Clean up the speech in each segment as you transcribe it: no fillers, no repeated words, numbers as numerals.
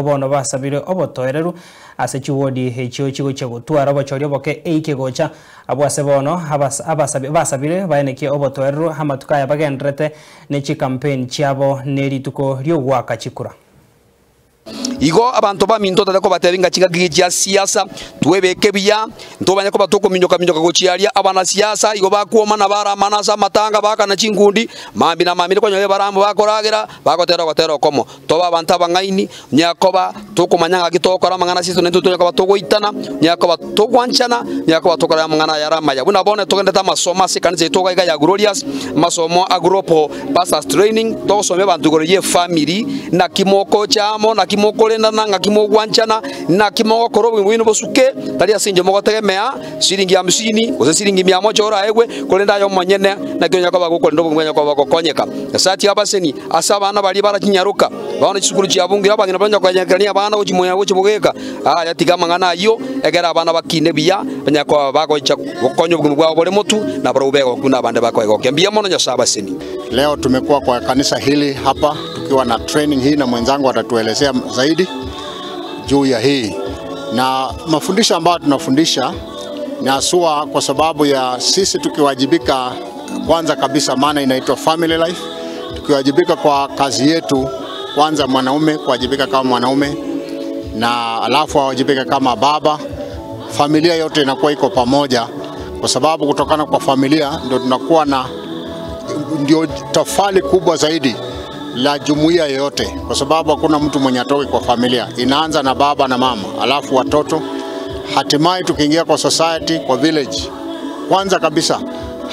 Bono basabire obotoereru ase chiwodi echio chigochia gotwara obochori oboke eike gocha abwase bono abasabire baenekie obotoereru amatuko aya bagenderete ne chikampeni chiabo nerituko riogwaka chikura. Igo abantu baminto tatako batebinga chingaki chia siasa tuwebeke biya ntobanya ko batoko minyoka minyoka gochiaria abana siasa igo bakuoma na baramana sa matanga bakana chingundi mambi na mamiri konyoye barambo bakoragera bagotera gotera komo toba abantu abangaini nyakoba tokomanyanga gitokora mangana siso nento tonyakoba togoitana nyakoba togwanchana nyakoba tokora mangana yaramaya buna bone togendeta masomo asikanze itoga iga ya Glorious masomo agropo pastors training tosome bantu gore ye family na kimoko chamo na kimoko lenda nanga kimogwanchana na kimogokoro bwino bosuke tali asinje mogotegemea shilingi 50 gose shilingi 100 ora egwe kolenda yo monyene na kyonya kwa bagokolenda bwenya kwa bagokonyeka sati abaseni asabana bali bara kinyaruka baona chisukuru chiabungira abangina banya kwanyakerania abana gochimoya gochibogeka aya tiga mangana ayo egera abana bakine biya banya kwa bagocha gokonya obugima bwabo bore mutu na barobego kuna abande bakoegokia mbia mono Nyasaye abaseni. Leo tumekuwa kwa kanisa hili hapa tukiwa na training hii na mwenzangu atatuelezea zaidi juu ya hii. Na mafundisho ambayo tunafundisha ni haswa kwa sababu ya sisi tukiwajibika kwanza kabisa, maana inaitwa family life. Tukiwajibika kwa kazi yetu, kwanza mwanaume kuwajibika kama mwanaume na alafu awajibika kama baba, familia yote inakuwa iko pamoja, kwa sababu kutokana kwa familia ndio tunakuwa na ndio tofali kubwa zaidi la jumuiya yote, kwa sababu hakuna mtu mwenye atoki kwa familia. Inaanza na baba na mama, alafu watoto, hatimaye tukiingia kwa society, kwa village. Kwanza kabisa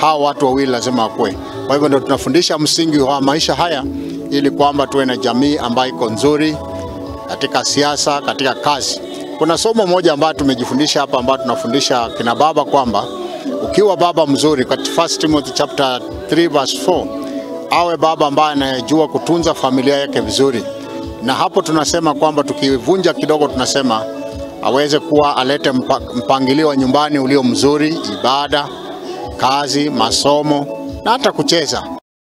hawa watu wawili lazima wakue. Kwa hivyo ndio tunafundisha msingi wa maisha haya ili kwamba tuwe na jamii ambayo iko nzuri katika siasa, katika kazi. Kuna somo moja ambalo tumejifundisha hapa ambalo tunafundisha kina baba kwamba ukiwa baba mzuri, katika 1 Timothy chapter 3 verse 4, awe baba ambaye anayejua kutunza familia yake vizuri. Na hapo tunasema kwamba tukivunja kidogo tunasema aweze kuwa alete mpangilio wa nyumbani ulio mzuri, ibada, kazi, masomo na hata kucheza.